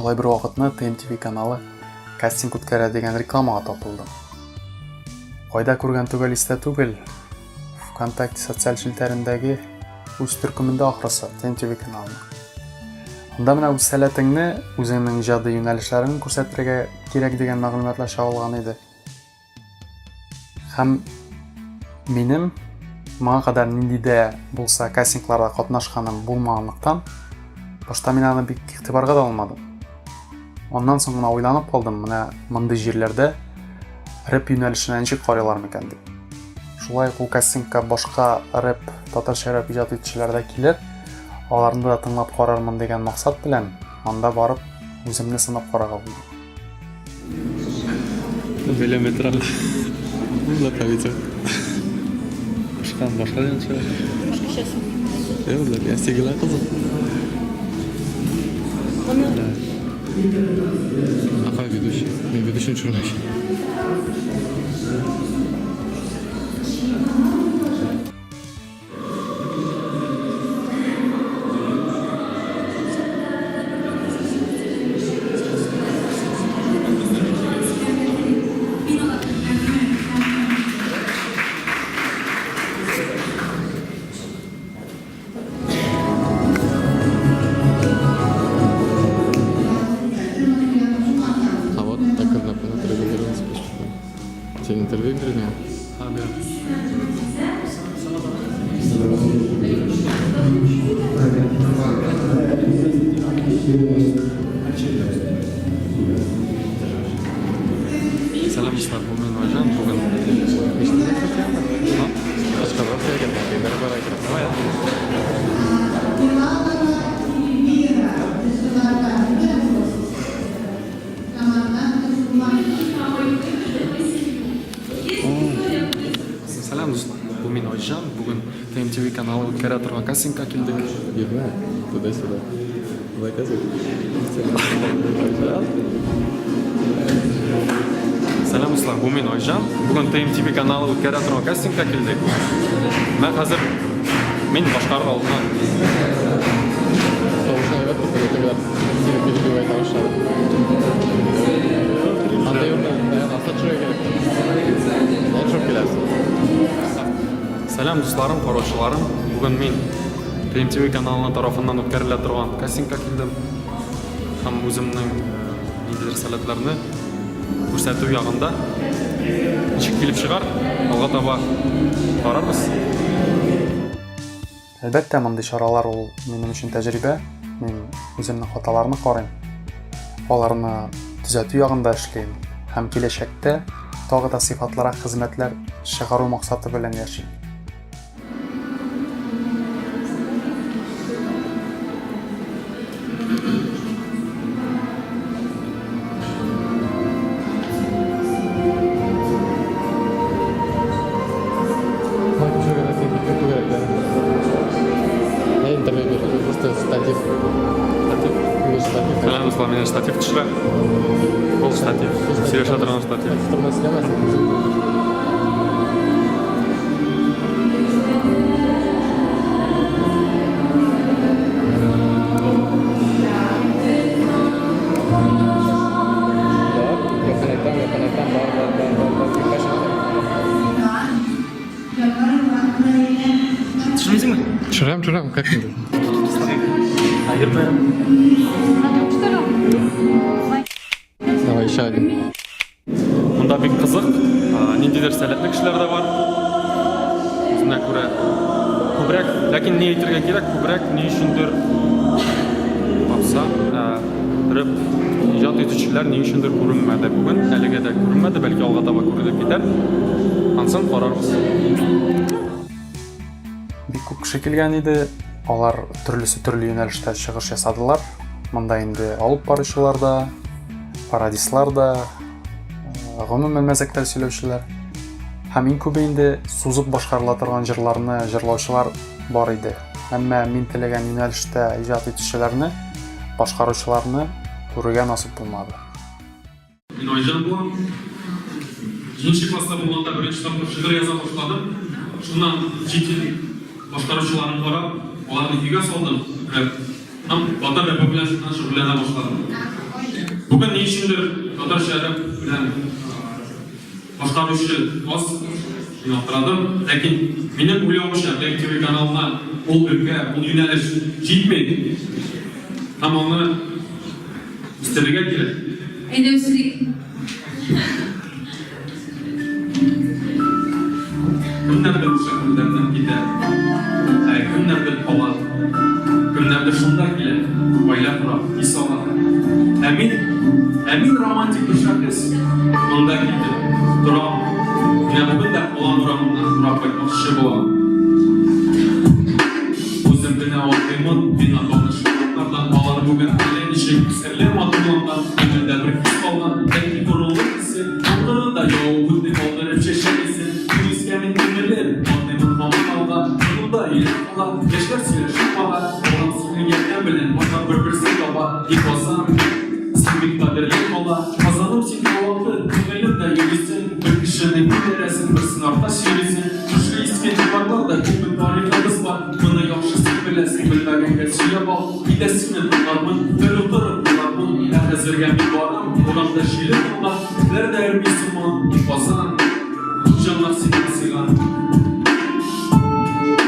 Шулай бер вакытны ТМТВ каналы кастинг үткәрә дигән рекламага тапылдым. Кайда күргән төгәл истә түгел, ВКонтакте социаль челтәрендәге үз төркемендә ахрысы ТМТВ каналының. Анда менә үз сәләтеңне, үзеңнең иҗади юнәлешләреңне күрсәтергә кирәк дигән мәгълүматлар чагылган иде. Һәм минем моңа кадәр нинди дә булса кастингларда катнашканым булмаганлыктан, башта мин аны бик игътибарга да алмадым. Аннан соң гына уйланып калдым, менә мондый җирләрдә рэп юнәлешенә ничек карыйлар микән дип. Шулай ук ул кастингка башка рэп, татарча рэп иҗат итүчеләр дә килер, аларны да тыңлап карармын дигән максат белән анда барып үземне сынап карарга булдым. Миллиметраль. Направить. Башка башка янча. Башкачасы. Эвлар, я сигела кызым. Моны Апа ведущий. Мин ведущий төшермәкче. А вот так отрегулировался. Тебе интервью биргән? Сәлам, дуслар, бу мин Айжан. Бүген Сәлам, дуслар. Бу мин Айжан. Бүген ТМТВ каналы үткәрә торган кастингка килдек. Йөрмә, туда-сюда. Заказывай. Сәлам, дуслар. Бу мин Айжан. Бүген ТМТВ каналы үткәрә торган кастингка килдек. Менә хәзер мин башкарыр алдыннан Тавышын әйбәт булды, тегеләр сине перебивай тавышлары. Анда юрны, астан төшерергә кирәк. Болай төшереп киләсең. Сәлам, дусларым, караучыларым. Бүген мин ТМТВ каналына тарафыннан үткәрелә торган кастингка килдем. Һәм үземнең ниндидер сәләтләрне күрсәтү ягында ничек килеп чыгар, алга таба карарбыз. Әлбәттә, мондый чаралар ул минем өчен тәҗрибә. Мин үземнең хаталарны карыйм. Аларны төзәтү ягында эшлим һәм киләчәктә тагы да сыйфатлырак хезмәтләр чыгару максаты белән яшим. Штатив. Сәлам, дуслар, мине штатив төшерә. Ул штатив. Сөйләшә торган штатив. Төшермисеңме? Төшерәм, төшерәм, как инде. Давай еще один. Монда бик кызык, ниндидер сәләтле кешеләр дә бар. Үзенә күрә күбрәк, ләкин ни әйтергә кирәк, күбрәк ни өчендер попса, рэп иҗат итүчеләр ни өчендер күренмәде бүген, әлегә дә күренмәде, бәлки алга таба күренеп китәр. Ансын карарбыз. Бик күп кеше килгән иде. Алар төрлесе төрле юнәлештә чыгыш ясадылар. Монда инде алып баручылар да, пародистлар да, гомумән мәзәкләр сөйләүчеләр. Һәм иң күбе инде сузып башкарыла торган җырларны җырлаучылар бар иде. Әмма мин теләгән юнәлештә иҗат итүчеләрне, башкаручыларны күрергә насыйп булмады. Мин Айҗан булам. Җиденче класста булганда беренче тапкыр шигырь яза башладым. Шуннан чит ил башкаручыларын карап, аларны көйгә салдым. Һәм татар рэпы белән шуннан шөгыльләнә башладым. Бүген ни өчендер татарча рэп белән башкаручы аз, мин аптырадым. Ләкин минем уйлавымча, Black TV каналына ул өлкә, ул юнәлеш җитми. Һәм аны үстерергә кирәк. Әйдә үстерик. Кемнәрдер шәһәрләрдән китә, ә кемнәрдер кала. Кемнәрдер шунда килә, гаилә кора, ис ала. Ә мин, ә мин романтик бер шәхес. Монда килдем, торам. Менә бүген дә Алан урамыннан урап кайтмакчы булам. Үзем генә атлыймын, миңа таныш урамнардан алар бүген әллә ничек серле матурланган, күңелдә бер хис калган, бәлки борынгы хисе, яңгырын да явып үтте, калдырып чәчәк исе. Бу искә мин күмелеп, атлыймын һаман алга, монда йөрәк кала, яшьләр сөйләшеп бара, алар синең ярдәм белән башлап бер-берсен таба, и Казан, син бик кадерле кала, Казаным син талантлы, күңелем дә йөрисең, бер кешене күтәрәсең, берсен артка сөйрисең, шушы иске диварлар да күпме тарихыбыз бар, моны яхшы син беләсең, белмәгәнгә сөйләп ал, әйдә сине тыңлармын, бер утырып уйлармын, ә хәзергә мин барам, урамда җиле тыңлап, этләр дә өрми сыман, Казан, җаннар сиңа сыйган.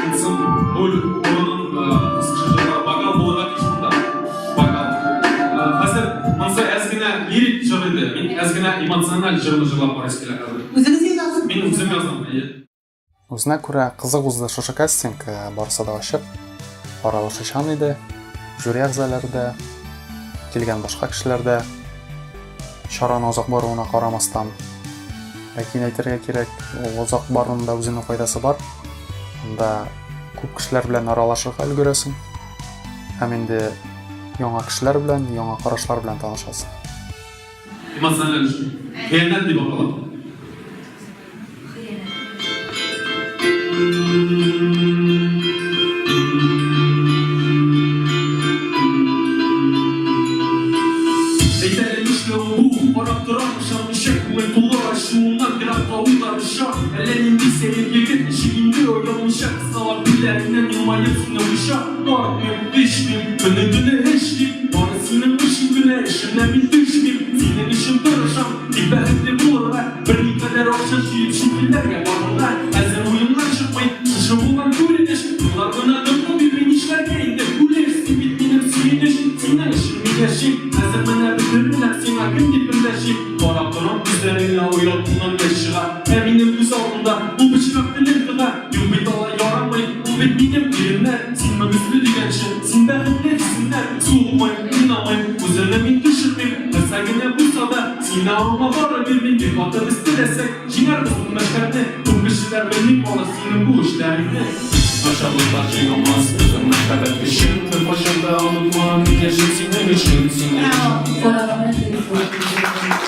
Тылсым роль урынын кысқышы вокал булырга тиеш монда. Вокал. Хәзер монысы әз генә лирик җыр иде. Мин әз генә эмоциональ җырны җырлап карыйсы килә хәзер. Үзегез язасыз? Мин үзем язам, әйе. Үзенә күрә кызык узды шушы кастинг, барысы да ачык, аралашучан иде. Жюри әгъзалары да, килгән башка кешеләр дә чараның озак баруына карамастан. Ләкин әйтергә кирәк, ул озак баруның да үзенең файдасы бар. Анда күп кешеләр белән аралашырга өлгерәсең. Һәм инде яңа кешеләр белән, яңа карашлар белән танышасың. Эмоциональ хыянәт дип атала. Әйтәле нишләве бу, карап торам, ышанмыйча, күңел тулы ачуыннан еракка уйлар оча. Әллә нинди сәер егет, ничек инде оялмыйча, кысалар күзләреннән елмаеп сине коча. Тартмыйм, эчмим, көне-төне эшлим, бары синең өчен генә эшемнән мин төшмим. Синең өчен тырышам, тик бәхетле булырга, берникадәр акча җыеп чит илләргә барырга. Хәзер уемнан чыкмый шушы булган күренеш, еллар гына дымны бирми, нишләргә инде, үлеш. Син бит минем сөенеч, синең өчен мин яшим. Хәзер менә бөтереләм, сиңа кем дип эндәшим? Карап торам күзләреңә, оятымнан яшь чыга. Ә минем күз алдымда ул пычрак телен тыга. Юк бит алай ярамый, ул бит минем иремнәр. Син мөгезле дигәнче, син бәхетле дисеннәр. Сугмыйм, уйнамыйм, үземне мин төшермим. Нәрсә генә булса да, сине аңа бары бирмим. Бик каты без теләсәк, җиңәрбез бу мәшһәрне. Күп кешеләр белми калыр синең бу эшләреңне. Начарлыклар җыелмас безнең мәхәббәт өчен. Беркайчан да онытма, мин яшим синең өчен, синең өчен.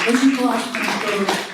Очень классно, что